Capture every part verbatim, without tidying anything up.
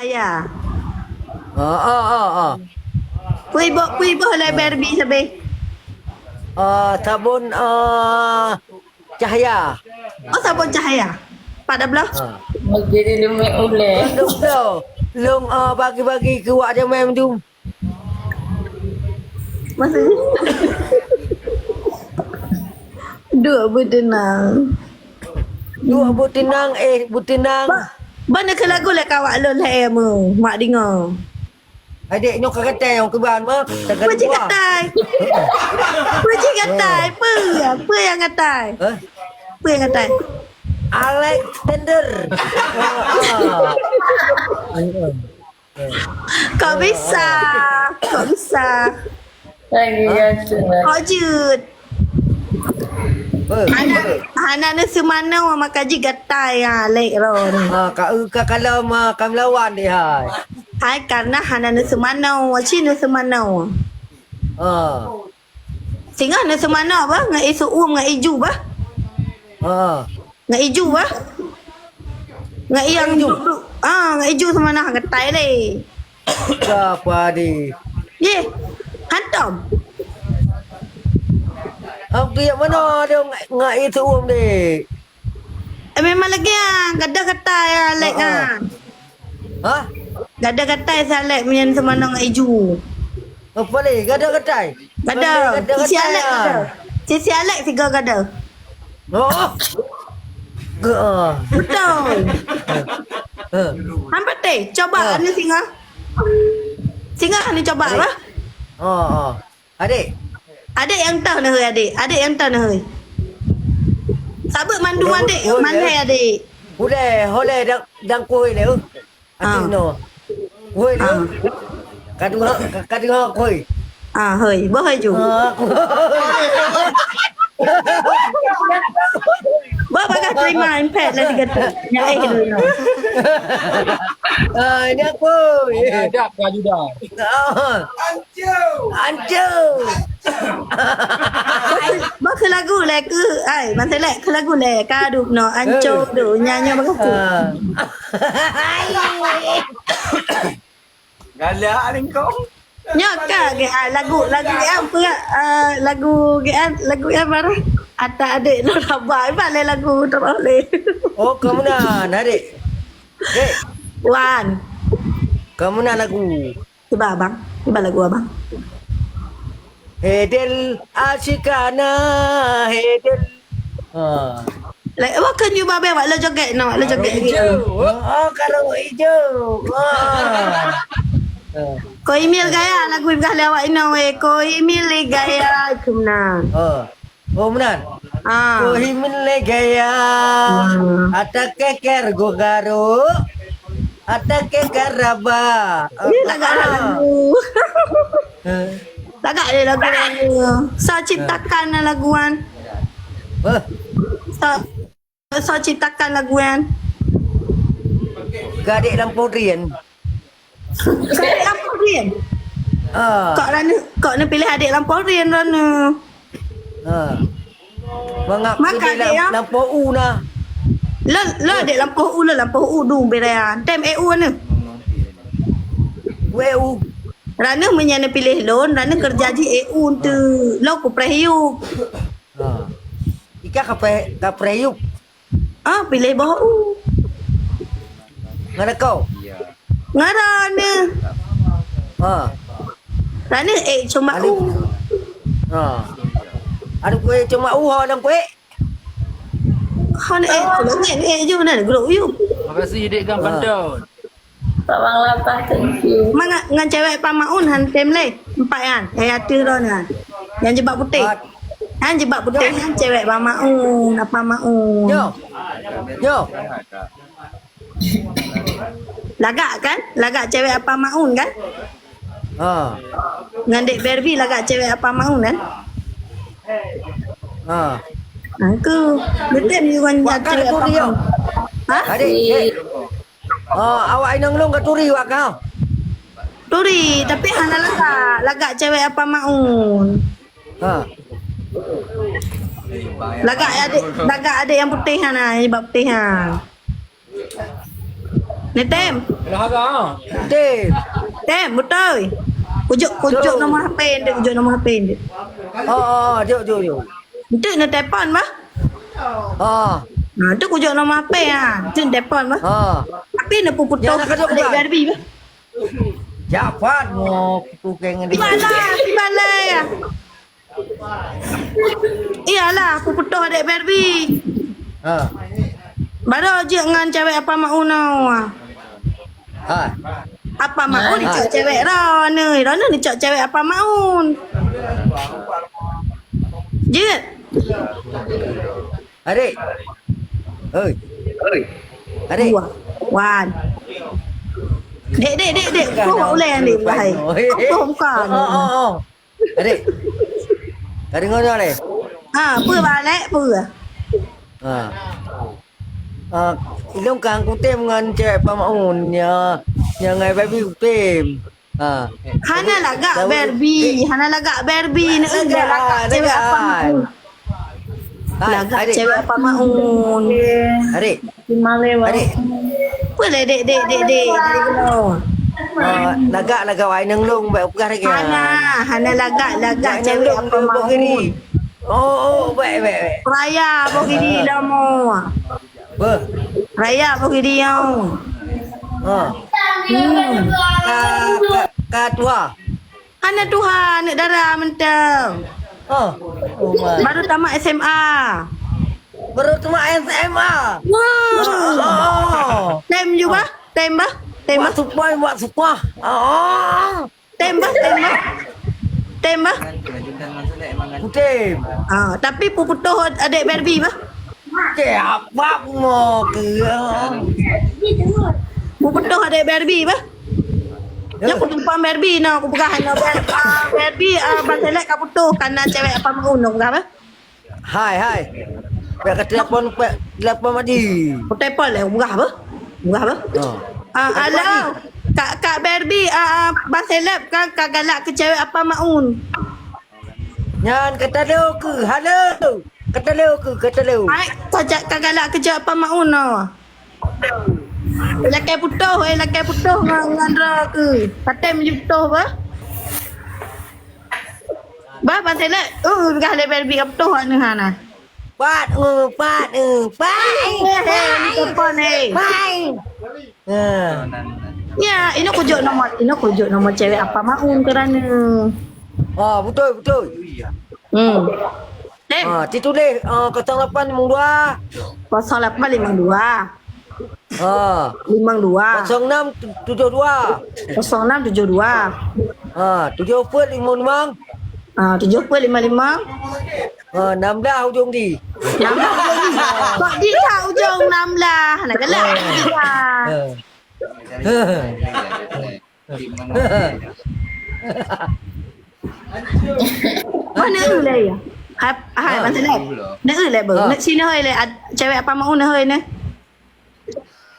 Ya. Ah, ah, ah, ah. Pui boh, pui boh lé Barbie sabé. Ah, sabon, ah, cahaya. Oh, sabon cahaya. Pada belah. Ah. Jadi leumet ulèe. Long, long, long, ah, bagi-bagi keu wak jamé mandum. Maksudnya? Duek beuteunang. Duek beuteunang, eh, beuteunang. Ba, ba na keu lagu lé kawak lôn lhèe mu, mak deungö. Adék nyoe ka gatai nyang keuban mah. Peue jih gatai? Peue jih gatai? Peue? Peue nyang gatai? Hah? Peue nyang gatai? Alexander. Ah. Kok bisa? Kok bisa? Lagi gatai. Kok jeuet? Hana, hana neuseumanoe maka jih gatai, ha, lek ron. Ha, ka eu ka kalau ma ka meulawan deh hai. Hai karena hana neuseumanoe, ci neuseumanoe. Ha. Singoh neuseumanoe bah, ngon ié seuuem ngon ié ju bah. Ha. Ngon ié ju bah. Ngon ié nyang ju. Ah, ngon ié ju seumanah gatai lé. Ka padi. Yeh, hantom. Hang piek manoe dong ngon ié seuuem deh. Eh, memang lagèe nyan, gadoh gatai, ah, lek nyan. Hah? Gadoh gatai si Alek meunyan seumanong ié ju. Apa lé? Gadoh gatai? Gadoh. Gadoh gatai. Sisi Alek gadoh. Sisi Alek sigoe gadoh. Oh. Betul. Hah. Hang patéh, coba anu singoh. Singoh anu coba bah. Oh, oh. Adék. Adék nyang toh neuhôi adék. Adék nyang toh neuhôi. Sabeuet mandum adék, mandum adék. Ulèe, ulèe dang, dang kuhôi lé, uh. Ateueh nyoe. Kuhôi lé. Ka deungö, ka, ka deungö kuhôi. Ah, hôi. Boh hôi ju. Ah, kuhôi. Boh bagah terima impact lagi kata. Nyan eh dulu. Ah, ini aku. Ada adab ka juda. Ah. Ancu! Bah keu lagu lé keu, ai, masa lé keu lagu lé ka dup no, anco du nyanyi bah keu. Galak lingkong. Nyoe ka ge, ah, lagu, lagu ge apa, ah, lagu ge, ah, lagu ge apa? Ata adek lo rabai, bale lagu terus lé. Oh, kamu nan, adek. Dek. Wan. Kamu nan lagu. Cuba abang, cuba lagu abang. Hedel asyikana, hedel. Ha. Lek, wah, kan you babe, wak lo joget, no, wak lo joget. Ijo. Oh, oh, kalau ijo. Ha. Ha. Ko Imil gaya, lagu ibgah lewat ino, weh. Ko Imil gaya, kemna. Ha. Oh, meunan. Ah. Kuhi min lé gaya. Hmm. Ata keker go garo. Ata keker raba. Ni lagak lagu. Eh. Lagak lé lagu, lagu. Sa ciptakan lagu kan. Eh. Sa, sa ciptakan lagu kan. Gadek lam podrian. Kok adek lampôh drien? Ah. Kok Rani, kok neupiléh adek lampôh drien Rani? Ah. Mangap Maka dia adek lam-, ya? Lampôh u na. Lo, lo adek lampôh u, lo lampôh u du berean. Tem E U ni. U E U. Rani meunyo neupiléh lôn, Rani kerja ji E U tu. Lo ku preh yub. Ah. Ika ka preh, ka preh yub. Ah, piléh boh u. Ngon akoe? Ngon Rani. Ha. Rani, eh, cuma u. Ha. Ada kueh cuma u, ho dalam kueh? Ho ni, eh, cuma ni, eh, ju na, grup u. Makasih, Dek Gam Pantau. Bawang lapah, thank you. Mangat ngon cewek Pak Maun han tem lé. Empat nyan. Eh, ateueh droe nyan. Nyang jilbab putéh. Empat. Han jilbab putéh nyan cewek Pak Maun, Apa Maun. Yo. Yo. Lagak kan? Lagak cewek Apa Maun kan? Ha. Ngon Dek Barbie lagak cewek Apa Maun kan? Ha. Aku betul you kan cewek Apa Maun. Ha? Adik, dek. Oh, awak inong lôn ka turi wak kah? Turi, tapi hana lagak, lagak cewek Apa Maun. Ha. Lagak adek, lagak adek nyang putéh hana, nyang jilbab putéh ha. Neutem. Tem. Tem, beutôi. Kujok, kujok nomor H P ndeuek, kujok nomor H P ndeuek. Oh, oh, oh, jok, jok, jok. Ndeuek neutelepon bah. Oh. Nah, tu kujok nomor H P ha. Tu neutelepon bah. Oh. Tapi neupeuputoh. Ya, nak kejok adek bah. Barbie bah. Japat mo putoh keng ni. Ibalah, ibalah ya. Iyalah, aku peutoh adek Barbie. Ha. Baru jeuet ngon cewek Apa Maun nyoe. Ha. Apa Maun ha. Dicok cewek Rona, Rona dicok cewek Apa Maun. Jeuet. Adik. Oi. Adik. Dua. Wan. Dek, dek, dek, dek. Kau ulai yang dek bahai. Apa bukan? Oh, oh, oh. Adik. Ka deungoe dah leh? Ha, peue bak Alek, peue? Ha. Ha, ilong kang kutem ngon cewek Pak Maun nya, nya ngai baby kutem. Ha. Hana lagak Barbie, hana lagak Barbie, nak lagak, lagak cewek Pak Maun. Lagak cewek Pak Maun. Adik. Adik. Boleh dek, dek, dek, dek. Dari keunoe. Oh, lagak, lagak wai nang long, baik peugah lagi. Hana, hana lagak, lagak cewek Apa Maun. Oh, oh, baik, baik, baik. Raya boh gidi lama. Beuh. Raya boh gidi nyau. Ha. Hmm. Ka, ka, ka tuha. Aneuk tuha, aneuk dara mantong. Oh. Oh, ma. Baru tamat S M A. Baru tamat S M A. Wah. Oh. Tem juga, tem bah, tem bah. Buat supai, buat supa. Oh. Tem bah, tem bah. Tem bah. Tem. Ah, tapi peuputoh adek Barbie bah. Cek apa mo ke? Peuputoh adek Barbie bah. Nyoe kutumpang Barbie no, kupeugah no Bar-, ah, Barbie, ah, Bang Selek ka putoh kana cewek Apa Maun no, kupeugah bah. Hai, hai. Pek ka telepon, pek telepon Madi. Kutelepon leh, kupeugah bah. Kupeugah bah. Oh. Ah, halo. Kak, Kak Barbie, ah, ah, Bang Selek kan ka galak keu cewek Apa Maun. Nyan ka talo keu, halo. Ka talo keu, ka talo. Hai, ka ja-, ka galak keu cewek Apa Maun no. Lakée putoh, eh, lakée putoh ngon, ngon droe keu. Patem jih putoh bah. Bah, Bang Selek, uh, gah lé Barbie ka putoh aneuk hana. Pat, uh, pat, uh, pat. Eh, eh, ni telepon, eh. Pat. Ha. Ya, ini kujok nomor, ini kujok nomor cewek Apa Maun kerana. Ah, betul, betul. Hmm. Tem. Ah, ditulis, ah, kosong lapan limong dua. Kosong lapan limong dua. Ah. Limong dua. Kosong enam tujuh dua. Kosong enam tujuh dua. Ah, tujuh empat lima lima. Ah, tujuh empat lima lima. Ah, enam belas ujung di. Enam belas ujung di. Kok di tak ujung enam belas? Nak galak. Ah. Ah. Mana eu lé ya? Hai, hai, ha. Masa lé. Na eu lé beuh. Ha. Nak sini hai lé, ad-, cewek Apa Maun hai neh.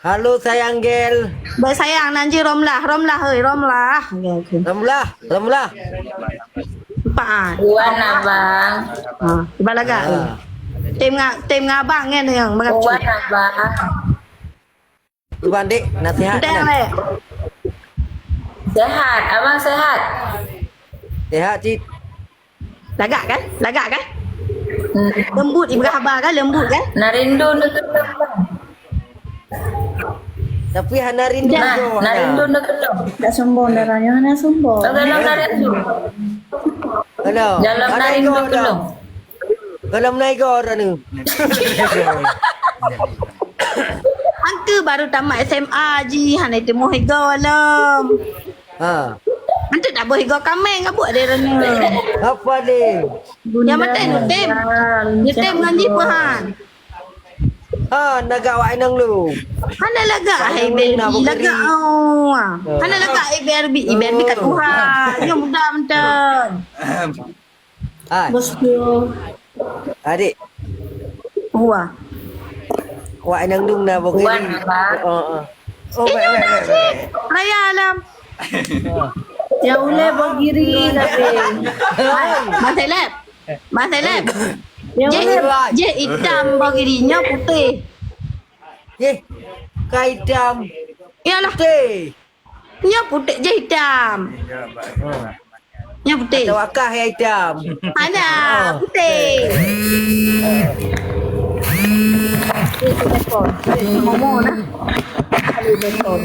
Halo sayang gel. Baik sayang, nan ji Romlah, Romlah hai, Romlah. Okey, okey. Romlah, Romlah. Empat ah. Wan abang. Ha, cuba lagak. Ha. Tim nga-, tim ngabang kan yang mengacu. Wan abang. Iban dek, nasihat. Enteng kan? Lé. Sehat, abang sehat. Sehat cit. Lagak kan? Lagak kan? Hmm. Lembut ibrah haba kan? Lembut kan? Narindu nutut. Tapi hana rindu. Nah, narindu nutut. Tak sombong darahnya, hana sombong. Dalam narindu. Halo. Dalam narindu. Kalau meunaigoe droeneuh. Angke baru tamat S M A ji hana teumeuh igoe lom. Ha. Angke dak boh igoe kameng ka buet deh droeneuh. Apa deh? Nyang maté nutem. Nutem ngon ji peuhan. Ha, lagak wak inong lu. Hana lagak hai Barbie, lagak awak. Hana lagak hai Barbie, Barbie kat tuha. Nyoe muda mantong. Hai. Bosku. Adik. Wah. Wak inong dung na boh giri. Wan, Abang. Oh, oh. Oh, baik, baik, baik, baik. Raya alam. Oh. Ya uleh boh giri tapi. Hai, Bang Seleb. Bang Seleb. Ya uleh. Jih, jih itam boh giri, nyoe putih. Jih, ka itam. Iyalah. Putih. Nyoe putéh je hitam. Nyoe putéh. Tawakah yang hitam. Hana, putéh. Itu betul. Ngomong nah. Itu betul.